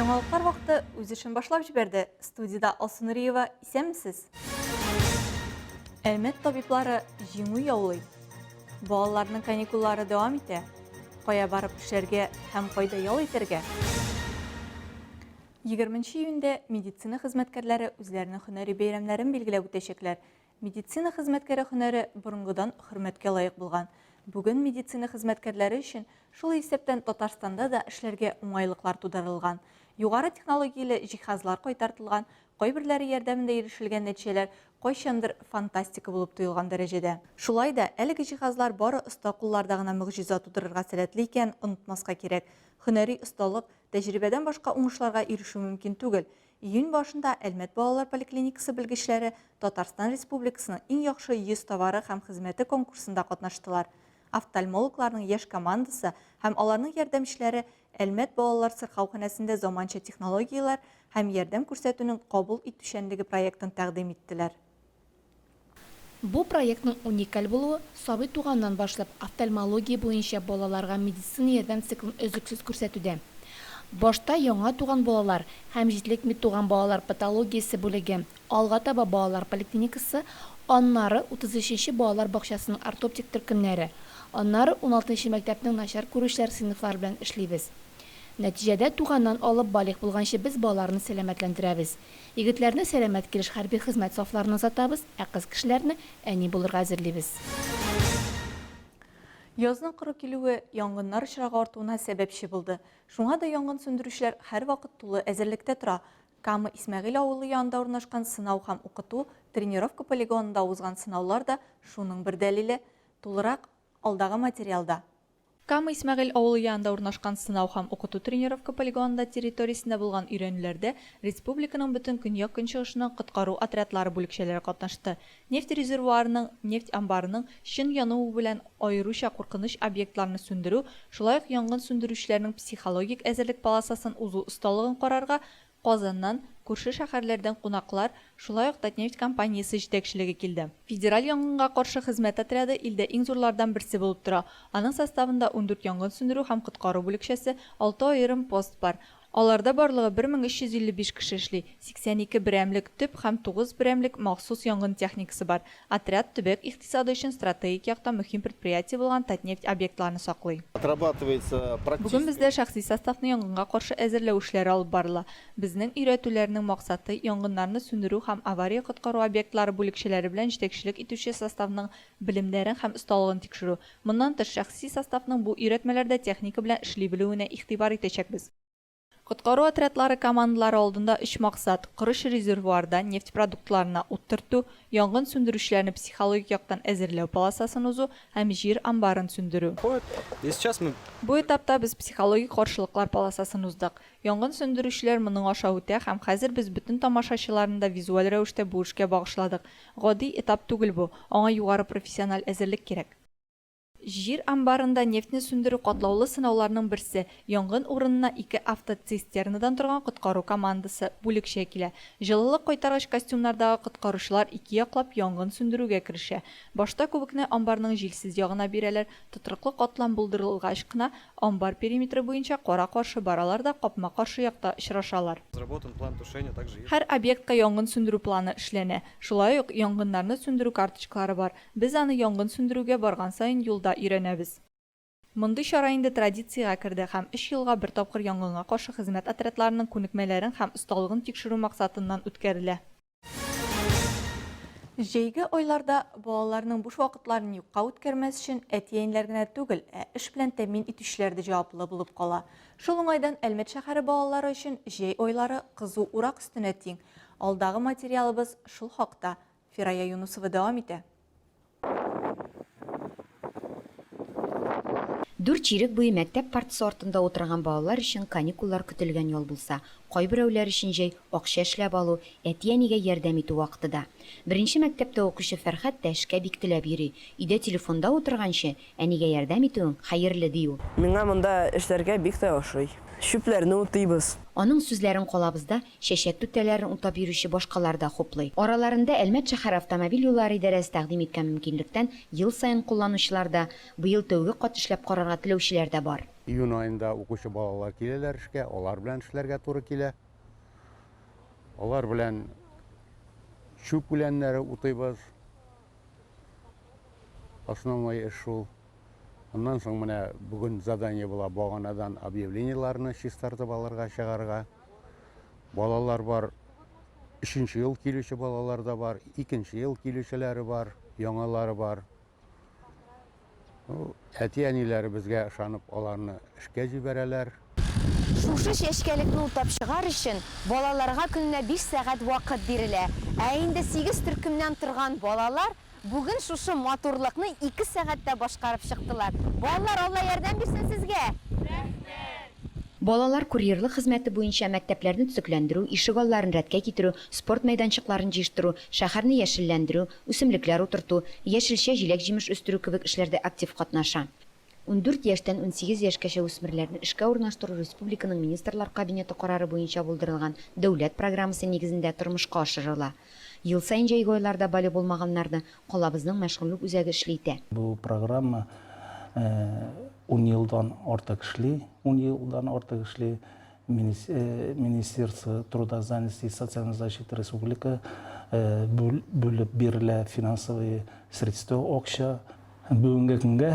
Яңалыклар вакыты үз эшен башлап җибәрде. Студиядә Алсу Нуриева, исәнмесез? Әлмәт табиблары җиңү яулый. Балаларның каникуллары дәвам итә. Кая барып эшләргә һәм кайда ял итәргә? 20 июньдә медицина хезмәткәрләре үзләренең һөнәри бәйрәмнәрен билгеләп үтәчәкләр. Медицина хезмәткәре һөнәре борынгыдан хөрмәткә лаек булган. Бүген медицина хезмәткәрләре өчен, шул исәптән Татарстанда да эшләргә уңайлыклар тудырылган. Югары технологияле җиһазлар кайтартылган, кайберләре ярдәмендә ирешелгән нәтиҗәләр кайчандыр фантастика булып тоелган дәрәҗәдә. Шулай да, әлеге җиһазлар бары оста кулларда гына могҗиза тудырырга сәләтле икәнен онытмаска кирәк. Һөнәри осталык, тәҗрибәдән башка уңышларга ирешү мөмкин түгел. Июнь башында Әлмәт балалар поликлиникасы белгечләре Татарстан Республикасының иң яхшы 100 товары һәм хезмәте конкурсында катнаштылар. Офтальмологларның яшь командасы һәм аларның ярдәмчеләре Әлмәт балалар сырхауханәсендә заманча технологияләр һәм ярдәм күрсәтүнең кабул итүчәнлеге проектын тәкъдим иттеләр. Бу проектның уникаль булуы, сабый туганнан башлап офтальмология буенча балаларга медицина ярдәм циклын өзлексез күрсәтүдә. Башта яңа туган балалар һәм җитлекми туган балалар патологиясе бүлеге, алга таба балалар поликлиникасы, аннары 33 нче балалар бакчасының ортоптик төркемнәре, аннары уналтынчы мәктәпнең начар күрүчеләр сыйныфлары белән эшлибез. Нәтиҗәдә, туганнан алып балигъ булганчы без балаларны сәламәтләндерәбез. Егетләрне сәламәт килеш хәрби хезмәт сафларына озатабыз, ә кыз кешеләрне әни булырга әзерлибез. Язның коры килүе янгыннар очрагы артуына сәбәпче булды. Шуңа да янгын сүндерүчеләр һәрвакыт тулы әзерлектә тора. Кама Исмәгыйль авылы янында урнашкан сынау һәм укыту, тренировка полигонында узган сынаулар да шуның бер дәлиле. Тулырак, алдагы материалда. Кама Исмәгыйль авылы янында урнашкан сынау һәм укыту-тренировка полигонында территориясендә булган өйрәнүләрдә республиканың бөтен көньяк-көнчыгышыннан коткару отрядлары бүлекчәләре катнашты. Нефть резервуарының, нефть амбарының чын януы белән аеруча куркыныч объектларны сүндерү, шулай ук янгын сүндерүчеләрнең психологик әзерлек полосасын узу осталыгын карарга Казаннан, күрше шәһәрләрдән кунаклар, шулай ук Татнефть компаниясе җитәкчелеге килде. Федераль янгынга каршы хезмәт отряды илдә иң зурлардан берсе булып тора. Аның составында 14 янгын сүндерү һәм коткару бүлекчәсе, алты аерым пост бар. Аларда барлыгы 1355 кеше эшли, 82 берәмлек төп һәм 9 берәмлек махсус янгын техникасы бар. Отряд төбәк икътисады өчен стратегик яктан мөһим предприятие булган Татнефть объектларын саклый. Отрабатывается Бүген бездә шәхси составны янгынга каршы әзерләү эшләре алып барыла. Безнең өйрәтүләрнең максаты, янгыннарны сүндерү һәм авария-коткару объектлары бүлекчәләре белән җитәкчелек итүче составның белемнәрен һәм осталыгын тикшерү. Моннан тыш, шәхси составның бу өйрәтмәләрдә техника белән эшли белүенә игътибар итәчәкбез. Коткару отрядлары командалары алдында өч максат, корыч резервуарда нефть продуктларына ут төртү, янгын сүндерүчеләрне психологик яктан әзерләү полосасын узу һәм җир амбарын сүндерү. Бу этапта без психологик каршылыклар полосасын уздык. Янгын сүндерүчеләр моның аша үтә һәм хәзер без бөтен тамашачыларны да визуаль рәвештә бу эшкә багышладык. Гади этап түгел бу, аңа югары профессиональ әзерлек кирәк. Җир амбарында нефтьне сүндерү катлаулы сынауларның берсе. Янгын урынына ике автоцистернадан торган коткару командасы, бүлекчә килә. Җылылык кайтаргыч костюмнардагы коткаручылар ике яклап янгын сүндерүгә керешә. Башта күбекне амбарның җилсез ягына бирәләр, тотрыклы катлам булдырылгач кына, амбар периметры буенча кара-каршы баралар да капма-каршы якта очрашалар. Һәр объектка янгын сүндерү планы эшләнә. Шулай ук янгыннарны сүндерү карточкалары бар. Без аны янгын сүндерүгә барган саен юлда өйрәнәбез. Мондый чара инде традициягә керде һәм өч елга бер тапкыр янгынга каршы хезмәт отрядларының күнекмәләрен һәм осталыгын тикшерү максатыннан үткәрелә. Җәйге айларда балаларның буш вакытларын юкка үткәрмәс өчен әти-әниләр генә түгел, ә эш белән тәэмин итүчеләр дә җаваплы булып кала. Шул уңайдан Әлмәт шәһәре балалары өчен җәй айлары кызу урак өстенә тиң. Алдагы материалыбыз шул хакта. Фирая Юнусова дәвам итә. Дүрт чирек буе мәктәп партасы артында утырган балалар өчен каникуллар көтелгән ял булса, кайберәүләр өчен җәй, акча эшләп алу, әти-әнигә ярдәм итү вакыты да. Беренче мәктәптә укучы Фәрхәт тә эшкә бик теләп йөри. Өйдә телефонда утырганчы, әнигә ярдәм итүең хәерле, ди ул. Миңа монда эшләргә бик тә ошый. Чүпләрне утыйбыз. Аның сүзләрен калабызда чәчәк түтәләрен утап йөрүче башкалар да хуплый. Араларында Әлмәт шәһәре автомобиль юллары идарәсе тәкъдим иткән мөмкинлектән ел саен кулланучылар да, быел тәүге кат эшләп карарга теләүчеләр дә бар. Июнь аенда укучы балалар киләләр эшкә, алар белән эшләргә туры килә. Алар белән чүп үләннәре утыйбыз. Основной эш шул. Аннан соң менә бүген задание була баганадан объявлениеләрне чистартып алырга, чыгарга. Балалар бар, өченче ел килүче балалар да бар, икенче ел килүчеләре бар, яңалары бар. Ну, әти-әниләре безгә ышанып аларны эшкә җибәрәләр. Шушы чәчкәлекне утап чыгар өчен балаларга көненә биш сәгать вакыт бирелә. Ә инде сигез төркемнән торган балалар бүген шушы матурлыкны ике сәгатьтә башкарып чыктылар. Балалар, Алла ярдәм бирсен сезгә! Рәхмәт! Балалар курьерлык хезмәте буенча мәктәпләрне төзекләндерү, ишегалларын рәткә китерү, спорт мәйданчыкларын җыештыру, шәһәрне яшелләндерү, үсемлекләр утырту, яшелчә, җиләк-җимеш үстерү кебек эшләрдә актив катнаша. 14 яшьтән 18 яшькәчә үсмерләрне эшкә урнаштыру республиканың Министрлар Кабинеты карары буенча булдырылган дәүләт программасы нигезендә тормышка ашырыла. Ел саен җәйге айларда балигъ булмаганнарны калабызның мәшгульлек үзәге эшле итә. Бу программа ун елдан артык эшли, ун елдан артык эшли. Министерство труда, занятости и социальной защиты республика бүлеп бирелә финансовые средства, акча. Бүгенге көнгә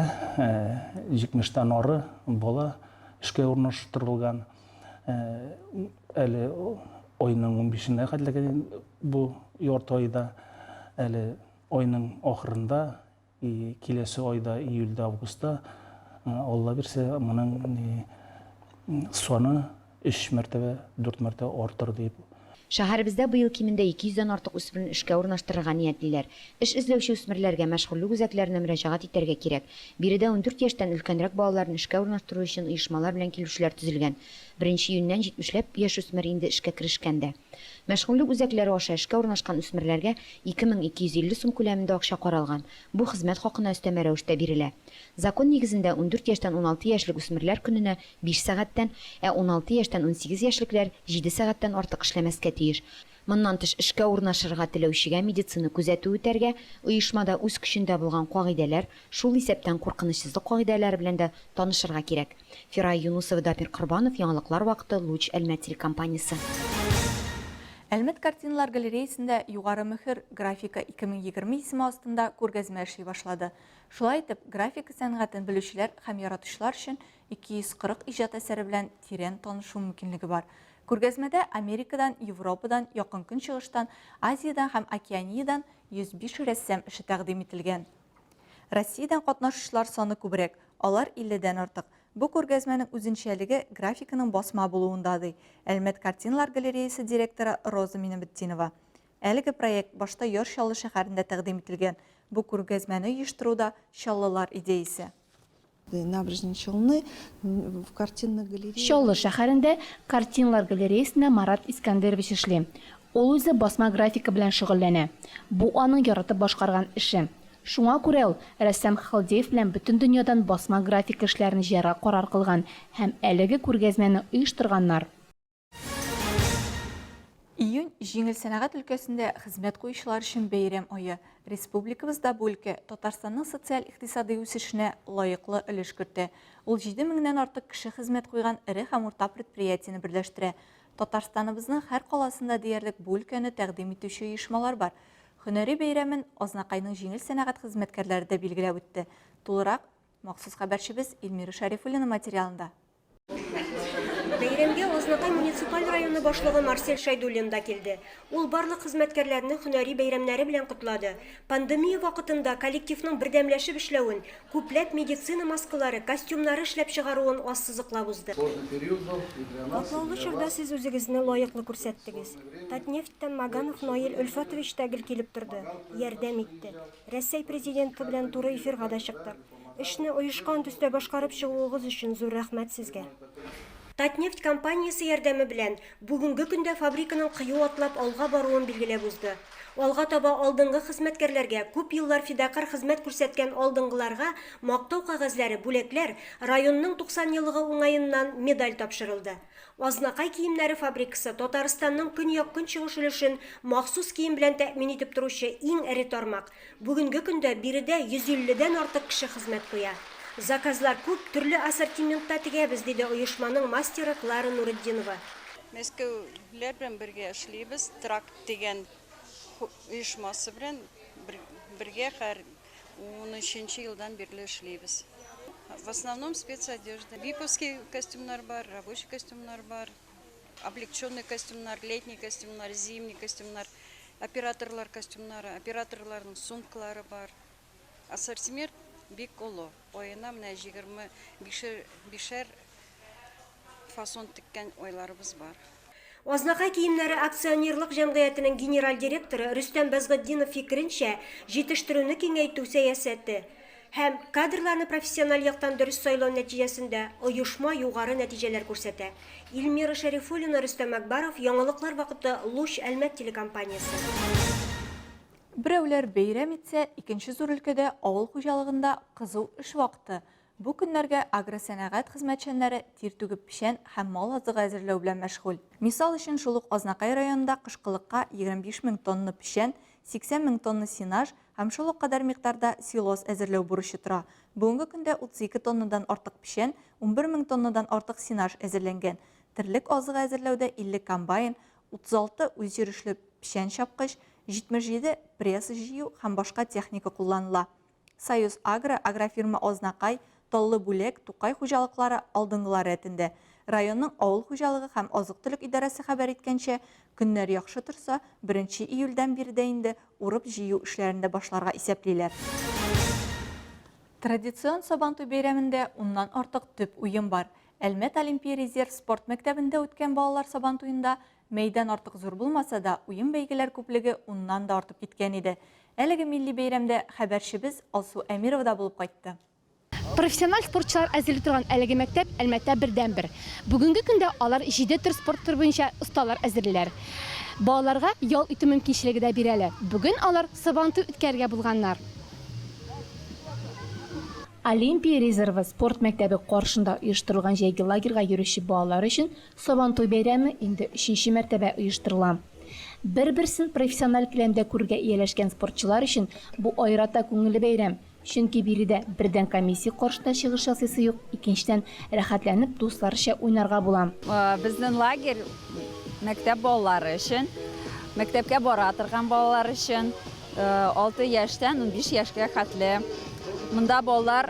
70-тән ары бала эшкә урнаштырылган. Әле айның 15-нә хәтле бу ярты айда, әле айның ахырында И киләсе айда, июльдә, августта, Алла бирсә, моның ни саны өч мәртәбә, дүрт мәртәбә артыр дип. Шәһәребездә быел кимендә 200 дән артык үсмерне эшкә урнаштырырга ниятлиләр. Эш эзләүче үсмерләргә мәшгульлек үзәкләренә мөрәҗәгать итәргә кирәк. Биредә 14 яшьтән өлкәнрәк балаларны эшкә урнаштыру өчен оешмалар белән килешүләр төзелгән. Беренче июньнән җитмешләп яшүсмер инде эшкә керешкән дә. Мәшгульлек үзәкләре аша эшкә урнашкан үсмерләргә 2250 сум күләмендә акча каралган, бу хезмәт хакына өстәмә рәвештә бирелә. Закон нигезендә, 14 яшьтән 16 яшьлек үсмерләр көненә биш сәгатьтән, ә 16 яшьтән 18 яшьлекләр җиде сәгатьтән артык эшләмәскә тиеш. Моннан тыш, эшкә урнашырга теләүчегә медицина күзәтүе үтәргә, оешмада үз көчендә булган кагыйдәләр, шул исәптән куркынычсызлык кагыйдәләре белән дә танышырга кирәк. Фирая Юнусова, Дамир Корбанов, Яңалыклар вакыты, Луч, Әлмәт телекомпаниясе. Әлмәт картиналар галереясендә Югары мөһер, графика 2020 исеме астында күргәзмә эшли башлады. Шулай итеп, графика сәнгатен белүчеләр һәм яратучылар өчен 240 иҗат әсәре белән тирән танышу мөмкинлеге бар. Күргәзмәдә Америкадан, Европадан, Якын Көнчыгыштан, Азиядән һәм Океаниядән 105 рәссам эше тәкъдим ителгән. Россиядән катнашучылар саны күбрәк, алар 50 дән артык. Бу күргәзмәнең үзенчәлеге графиканың басма булуында, ди Әлмәт картиналар галереясы директоры Роза Минабетдинова. Әлеге проект башта Яр Чаллы шәһәрендә тәкъдим ителгән. Бу күргәзмәне оештыру да чаллылар идеясе. Набережные Челны в картинных галереях. Чаллы шәһәрендә картиналар галереясендә Марат Искәндәрович эшли. Ул үзе басма графика белән шөгыльләнә. Бу аның яратып башкарган эше. Шуңа күрә ул рәссам Халдеев белән бөтен дөньядан басма графика эшләрен җыярга карар кылган һәм әлеге күргәзмәне оештырганнар. Июнь, җиңел сәнәгать өлкәсендә хезмәт куючылар өчен бәйрәм ае. Республикабызда бу өлкә Татарстанның социаль-икътисадый үсешенә лаеклы өлеш кертә. Ул 7 меңнән артык кеше хезмәт куйган эре һәм урта предприятиене берләштерә. Татарстаныбызның һәр каласында диярлек бу өлкәне тәкъдим итүче оешмалар бар. Һөнәри бәйрәмен Азнакайның җиңел сәнәгать хезмәткәрләре дә билгеләп үтте. Тулырак, махсус хәбәрчебез Эльмира Шәрифуллина материалында. Бәйрәмгә Азнакай муниципаль районы башлыгы Марсель Шәйдуллин да килде. Ул барлык хезмәткәрләрне һөнәри бәйрәмнәре белән котлады. Пандемия вакытында коллективның бердәмләшеп эшләвен, күпләп медицина маскалары, костюмнары эшләп чыгаруын ассызыклап узды. Катлаулы чорда сез үзегезне лаеклы күрсәттегез. Татнефть тән Маганов Наил Өлфәтович та гел килеп торды, ярдәм итте. Рәсәй Президенты белән туры эфирга да чыктык. Эшне оешкан төстә башкарып чыгуыгыз өчен зур рәхмәт сезгә. Татнефть компаниясе ярдәме белән бүгенге көндә фабриканың кыю атлап алга баруын билгеләп узды. Алга таба алдынгы хезмәткәрләргә, күп еллар фидакарь хезмәт күрсәткән алдынгыларга Мактау кәгазьләре, бүләкләр, районның 90 еллыгы уңаеннан медаль тапшырылды. Азнакай киемнәре фабрикасы, Татарстанның көньяк-көнчыгыш өлешен махсус кием белән тәэмин итеп торучы иң эре тармак. Бүгенге көндә биредә 150 дән артык кеше хезмәт куя. Заказлар күп, төрле ассортиментта тегәбез, диде оешманың мастеры Клара Нуретдинова. Мәскәүләр белән бергә эшлибез, Тракт дигән оешмасы белән бергә һәр унөченче елдан бирле эшлибез. В основном спецодежда. Виповский костюмнар бар, рабочий костюмнар бар, облегченный костюмнар, летний костюмнар, зимний костюмнар, операторлар костюмнары, операторларның сумкалары бар. Ассортимент бик олы. Аена менә 25 бишәр фасон теккән айларыбыз бар. Азнакай киемнәре акционерлык җәмгыятенең генераль директоры Рөстәм Бәзгытдинов фикеренчә, җитештерүне киңәйтү сәясәте һәм кадрларны профессиональ яктан дөрес сайлау нәтиҗәсендә оешма югары нәтиҗәләр күрсәтә. Илмира Шәрифуллина, Рөстәм Әкбаров, Яңалыклар вакыты, Луч, Әлмәт телекомпаниясе. Берәүләр бәйрәм итсә, икенче зур өлкәдә, авыл хуҗалыгында кызу эш вакыты. Бу көннәргә агросәнәгать хезмәтчәннәре тир түгеп печән һәм мал азыгы әзерләү белән мәшгуль. Мисал өчен, шул ук Азнакай районында кышкылыкка 25 мең тонна печән, 80 мең тонна сенаж һәм шул ук кадәр микъдарда силос әзерләү бурычы тора. Бүгенге көндә 32 тоннадан артык печән, 11 мең тоннадан артык сенаж әзерләнгән. Терлек азыгы әзерләүдә 50 комбайн, 36 үзйөрешле печән чапкыч, 77 пресс җыю һәм башка техника кулланыла. Союз Агро, Агрофирма Азнакай, Таллы Бүләк, Тукай хуҗалыклары алдынгылар рәтендә. Районның авыл хуҗалыгы һәм азык-төлек идарәсе хәбәр иткәнчә, көннәр яхшы торса, беренче июльдән биредә инде урып-җыю эшләрен дә башларга исәплиләр. Традицион Сабантуй бәйрәмендә уннан артык төп уен бар. Әлмәт Олимпия резерв спорт мәктәбендә үткән балалар Сабантуенда Мәйдан артык зур булмаса да, уен-бәйгеләр күплеге уннан да артып киткән иде. Әлеге милли бәйрәмдә хәбәрчебез Алсу Әмирова да булып кайтты. Профессиональ спортчылар әзерли торган әлеге мәктәп Әлмәттә бердәнбер. Бүгенге көндә алар җиде төр спорт төре буенча осталар әзерлиләр. Балаларга ял итү мөмкинчелеге дә бирәләр. Бүген алар Сабантуй үткәрергә булганнар. Олимпия резервы спорт мәктәбе каршында оештырылган җәйге лагерьга йөрүче балалар өчен Сабантуй бәйрәме инде өченче мәртәбә оештырыла. Бер-берсен профессиональ келәмдә күрергә ияләшкән спортчылар өчен бу аерата күңелле бәйрәм, чөнки биредә, бердән, комиссия каршында чыгыш ясыйсы юк, икенчедән, рәхәтләнеп дусларча уйнарга була. Безнең лагерь мәктәп балалары өчен, мәктәпкә бара торган балалар өчен, 6 яшьтән 15 яшькә хәтле. Монда балалар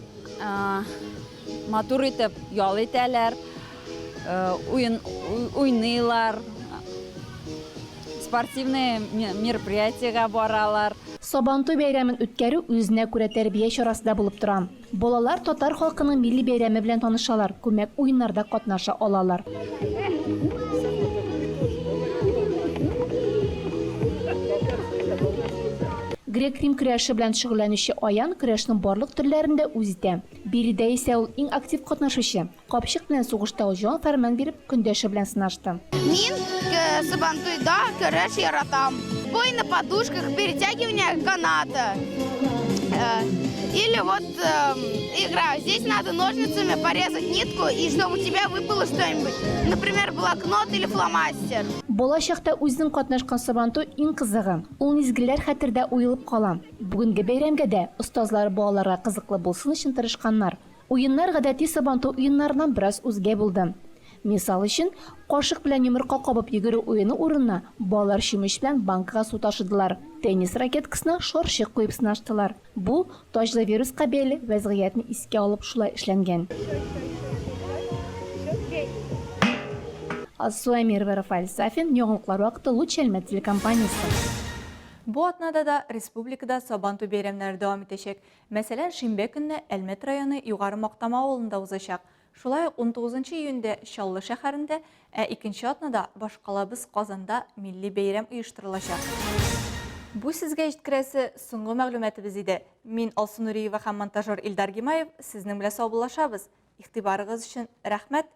матур итеп ял итәләр, уен уйныйлар, спортивный мероприятиегә баралар. Сабантуй бәйрәмен үткәрү үзенә күрә тәрбия чарасы да булып тора. Балалар татар халкының милли бәйрәме белән танышалар, күмәк уеннарда катнаша алалар. Грек-рим көрәше белән шөгыльләнүче Аян көрәшнең барлык төрләрен дә үз итә. Биредә исә ул иң актив катнашучы. Капчык белән сугышта ул җан-фәрман биреп, көндәше белән сынашты. Мин Сабантуйда көрәш яратам. Бой на подушках, перетягивание каната. Или вот игра. Здесь надо ножницами порезать нитку, и чтобы у тебя выпало что-нибудь. Например, блокнот или фломастер. Бала чакта үзең катнашкан Сабантуй иң кызыгы. Ул мизгелләр хәтердә уелып кала. Бүгенге бәйрәмгә дә остазлар балаларга кызыклы булсын өчен тырышканнар. Уеннар гадәти Сабантуй уеннарыннан бераз үзгә булды. Мисал өчен, кашык белән йомырка кабып йөгерү уены урынына балалар чүмеч белән банкага су ташыдылар, теннис ракеткасына шарчык куеп сынаштылар. Бу, таҗлы вируска бәйле вәзгыятьне искә алып шулай эшләнгән. Алсу Әмирова, Рафаэль Сафин, Яңалыклар вакыты, Луч Әлмәт телекомпаниясе. Бу атнада да республикада Сабантуй бәйрәмнәре дәвам итәчәк. Мәсәлән, шимбә көнне Әлмәт районы Югары Мактама авылында узачак. Шулай ук унтугызынчы июньдә Чаллы шәһәрендә, ә икенче атнада башкалабыз Казанда милли бәйрәм оештырылачак. Бу сезгә җиткерәсе соңгы мәгълүматыбыз иде. Мин, Алсу Нуриева һәм монтажер Илдар Гимаев сезнең белән саубуллашабыз. Игътибарыгыз өчен рәхмәт!